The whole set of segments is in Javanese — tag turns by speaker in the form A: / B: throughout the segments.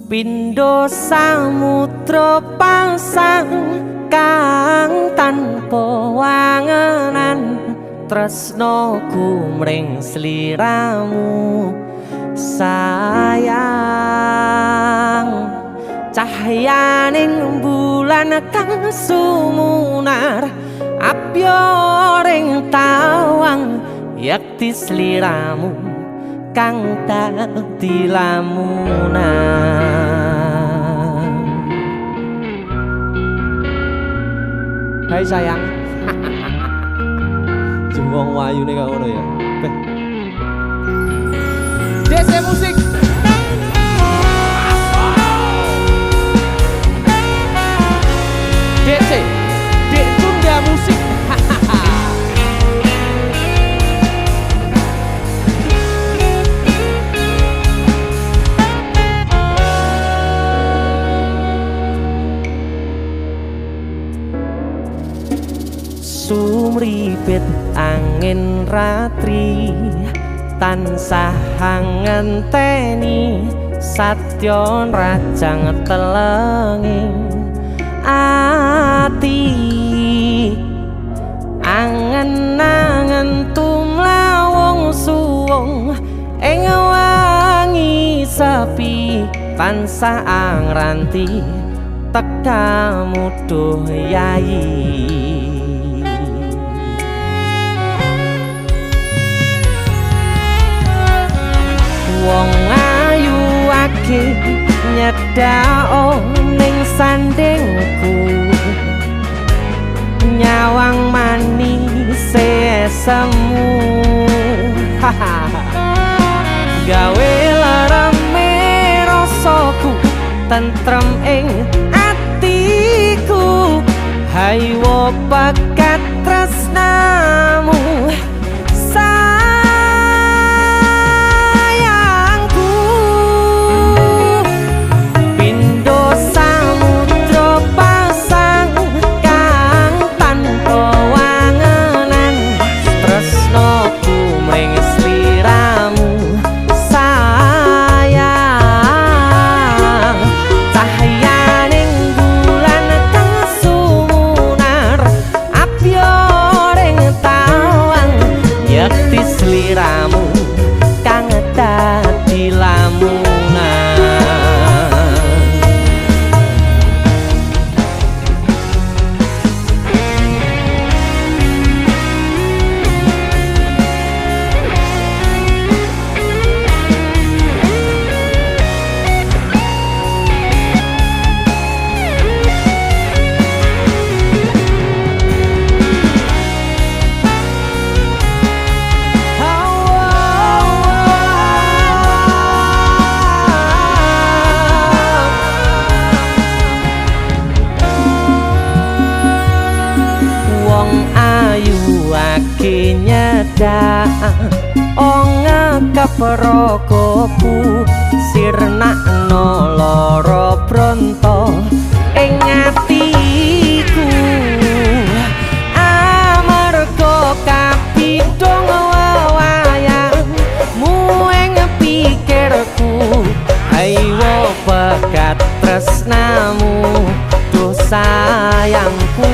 A: Pindho samudra pasang kang tanpa wangenan, tresnaku mring sliramu sayang. Cahyaning bulan kang sumunar apyoring tawang, yakti sliramu kang dadi lamunan. Hai sayang. Jeng wong wayune kaya ngono ya. Beh.
B: DC Musik. DC Dek Tunda Musik.
A: Sumripit angin ratri tansah ngenteni satya rajang telenging ati. Angen-angen tumlawung suwung ing wangi sepi tansah angranti tekamu duh yai. Wong ayu ake nyedhako ning sandingku, nyawang manis semu gawe larame rasaku tentrem ing atiku. Haywo pekat tresnamu sayangku. Pindho samudra pasang kang tanpa wangenan, tresnaku mring sliramu sayang. Cahyaning bulan kang sumunar apyoring tawang, yekti sliramu kang dadi lamunan. Wong ayu ake nyedak ongekep rokoku, sirnakno lara bronto ing atiku. Amarga kapidhong wewayangmu ing pikirku, ayo pekat tresnamu duh sayangku.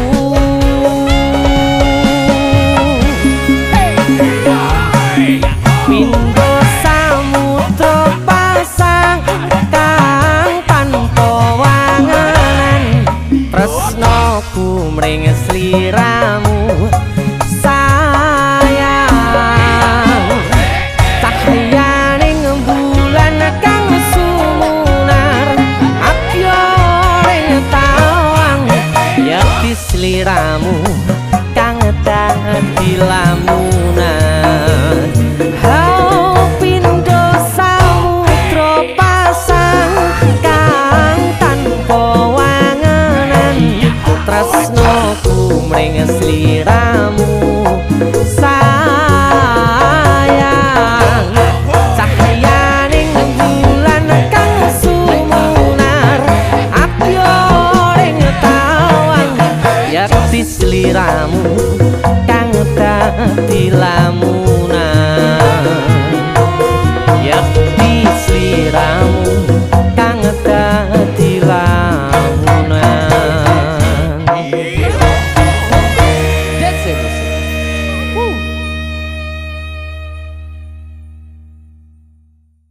A: Pindho samudra pasang kang tanpa wangenan, tresnaku mring sliramu sayang. Cahyaning bulan kang sumunar apyoring tawang, yakti sliramu kang dadi lamunan. Hau pindho samudra pasang kang tanpa wangenan, tresnaku mring sliramu sayang. Cahyaning bulan kang sumunar apyoring tawang, yakti sliramu kang dadi